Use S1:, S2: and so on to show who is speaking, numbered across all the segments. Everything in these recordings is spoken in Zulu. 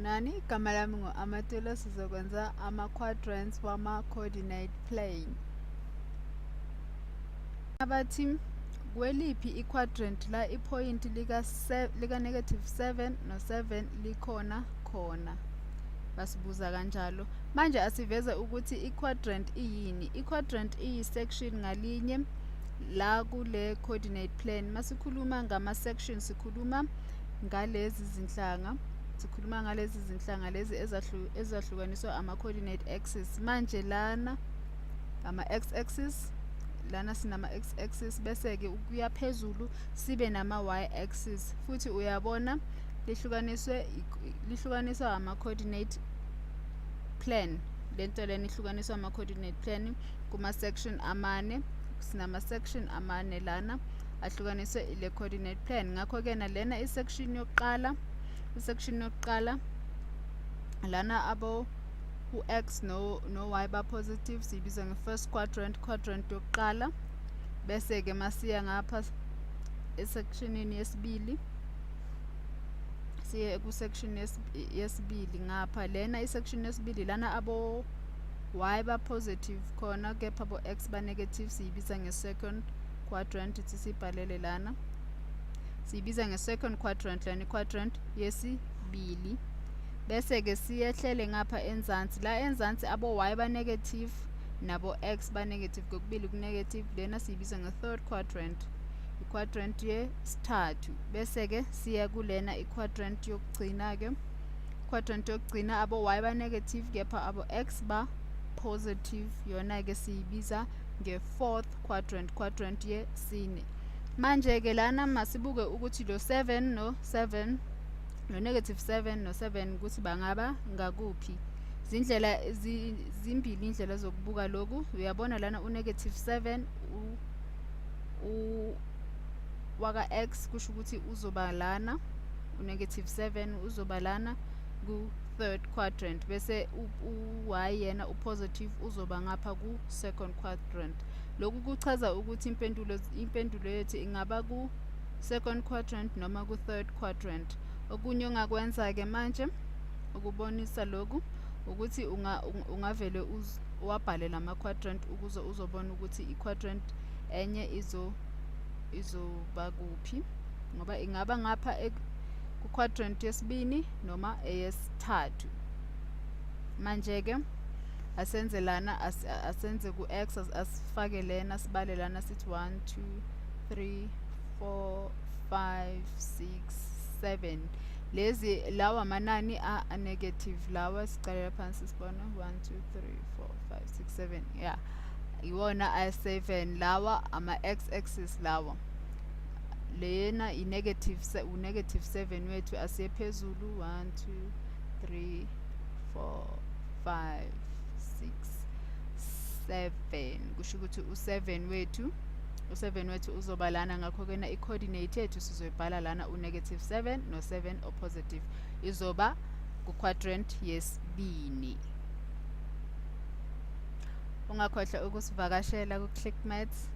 S1: Sanibonani, igama lami ngu-Amatulo. Sizokwenza ama-quadrants wama-coordinate plane. Abathi kweliphi i-quadrant la iphoyinti lika-negative 7 no-7 likhona khona? Basibuza kanjalo. Manje asiveze ukuthi i-quadrant iyini. I-quadrant iyi-section ngalinye la kule coordinate plane. Masikhuluma ngama-section, sikhuluma ngalezi zinhlanga, sikhuluma ngalezi zinhlanga lezi ezahlukaniswa ama-coordinate axis. Manje lana ama-x axis, lana sinama-x axis, bese-ke ukuya phezulu sibe nama-y axis futhi. Uyabona, lihlukaniswa ama-coordinate plane. Lento lena ihlukaniswa ama-coordinate plane kuma-section amane. Sinama-section amane lana ahlukaniswe ile coordinate plane. Ngakho-ke nalena i-section yokuqala, i-section yokuqala lana abo u-x no-y ba-positive, siyibiza nge-first quadrant, quadrant yokuqala. Bese-ke masiya ngapha esectionini yesibili, siye ku-section yesibili ngapha, lena i-section yesibili lana abo y ba-positive khona kepha abo x ba-negative, siyibiza nge-second quadrant. Ithi sibhalele lana, siyibiza nge-second quadrant lana, i-quadrant yesibili. Bese-ke siyehlele ngapha enzansi, la enzansi abo y ba-negative nabo x ba-negative, kokubili ku-negative, lena siyibiza nge-third quadrant, i-quadrant yesithathu. Bese-ke siya kulena i-quadrant yokugcina-ke, quadrant yokugcina abo y ba-negative kepha abo x ba-positive, yona-ke siyibiza nge-fourth quadrant, quadrant yesine. Manje-ke lana masibuke ukuthi lo 7 no 7, lo negative 7 no 7 ukuthi bangaba ngakuphi. Zindlela zimbili indlela zokubuka lokhu. Uyabona lana u-negative 7 u waka x, kusho ukuthi uzoba lana, u-negative 7 uzoba lana ku-third quadrant, bese u-y yena u-positive, uzoba ngapha ku-second quadrant. Lokhu kuchaza ukuthi impendulo yethu ingaba ku-second quadrant noma ku-third quadrant. Okunye ongakwenza-ke manje ukubonisa lokhu ukuthi ungavele uwabhale lama-quadrant ukuze uzobona ukuthi i-quadrant enye izoba kuphi, ngoba ingaba ngapha ku-quadrant yesibini noma eyesithathu. Manje-ke asenze lana, asenze ku-x, asifake lena, sibale lana, sithi 1 2 3 4 5 6 7. Lezi lawa amanani a-negative lawa. Sicalela phansi, sibona 1 2 3 4 5 6 7, yeah, iwona a-7 lawa, ama-x axis lawa. Lena i-negative, u-negative 7 wethu. Asiye phezulu, 1 2 3 4 5 6 7, kusho ukuthi u-7 wethu, u-7 wethu uzoba lana. Ngakho-ke na i-coordinate yethu sizoyibhala lana, u-negative 7 no-7 o-positive, izoba ku-quadrant yesibini. Ungakhohlwa ukusivakashela ku-Click Maths,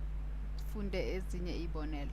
S1: funde ezinye iy'bonelo.